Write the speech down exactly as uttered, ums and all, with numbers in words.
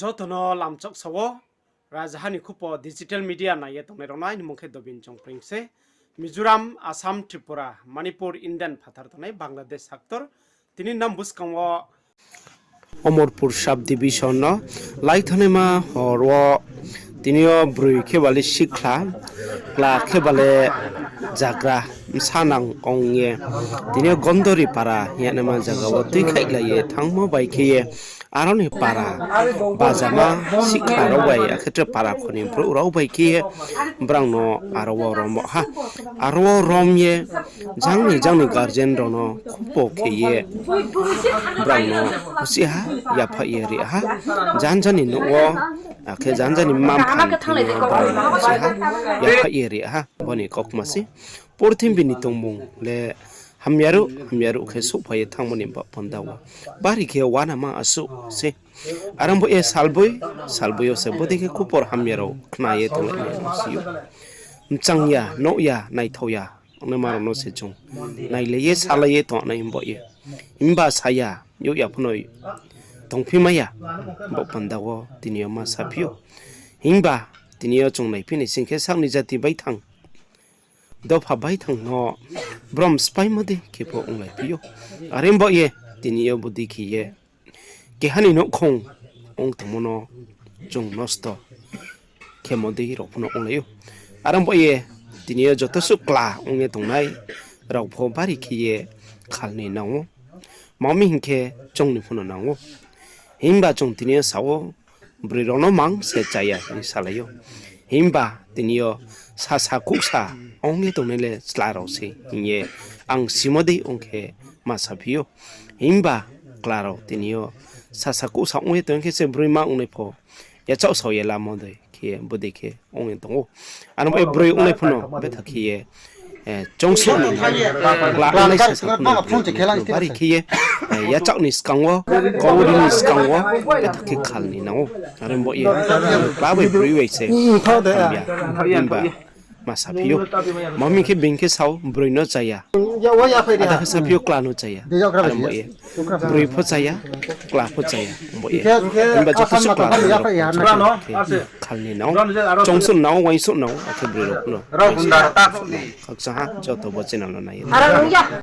Joto no lamchok sa wo, rajaha ni khupo digital media nai ye tongnai rao no aini mung khe Dobin Chongpring se. Mizoram, Assam, Tripura, Manipur, Indian phathar tongnai Bangladesh haktor, tini nang buskang wo Omorpur sub division no laithanaima hor wo tini yo broi khe bale sikhla, kla khe bale jagra, bsa nang ong ye tini yo Gondori para hing yagnaima zaga wo tuikhaihlai ye thanngmo bai khe ye aro ni para bajama sikhla rao bai, akhe tre para kho ni brouh rao bai khe ye brao no aro wo rom ha. Aro wo rom ye jang ni jang ni guardian rao no khupo khe ye brao no usi ha, yaphaih ye ri ha. Janja ni nouh wo, akhe janja ni mma-mpha ni thing yo brao no usi ha, yaphaih ye ri ha. Bo ni kaukma se. Purthimbi ni tongmung le hamya ruh hamya ruh khe souhphai ye thanngmo ni baoh panda wo bari khe uanama asuh se. Are ong baoh ye salboi, salboi yo se bodei khe khupor hamya rao khna ye tonglai nai si ou. Mchang ya, nouh ya, naithao ya ongnaima rao no se chung nailai ye, salai ye tongnai himba ye. Himba sa ya, youh ya pho no tongphi mai ya, baoh panda wo tini yo ma saphi ou. Himba tini yo chung naiphi nai sing khe sak ni jati baithang, dopha baithang no brom spáimo dei khe pho onglaiphi ou. Are ong baoh ye tini yo bodei khe ye keha ni nouhkhong ong tongmo no chung nosto khemo dei rao pho no onglai ou. Are ong baoh ye tini yo joto suh kla ong ye tongnai rao pho bari khe ye khal ni nang ou. Tma mi hing khe chung ni pho no nang ou. Himba chung tini yo sa ou, broi rao no mang se cha ya hing salai ou. Himba tini yo sasa kuhsa ong ye tongnai le chla rao se hing ye ang simo dei ong khe ma saphi ou. Himba kla rao tini yo sasa kuhsa ong ye tong khe se broima ongnai pho yachaoh sao ye lamo dei khe bodei khe ong ye tong ou. Ano bai broi ongnai pho no betha khe ye, eh, chongsouh ni kla ongnai sasa pho no bari khe ye, eh, yachaoh ni skang wo, kauri ni skang wo betha khe khal ni nang ou. Are ong baoh ye kla bai broi bai se hamya, himba ma saphi ou. Tma mi khe being khe sao broi no cha ya, ada khe saphi ou kla no cha ya. Are ong baoh ye broi pho cha ya, kla pho cha ya ong baoh ye. Himba joto suh kla rao khe khal ni nang ou, chongsouh nang ou, uaingsouh nang ou, akhe broi rao pho no khakchang ha joto bo channel no nai ye.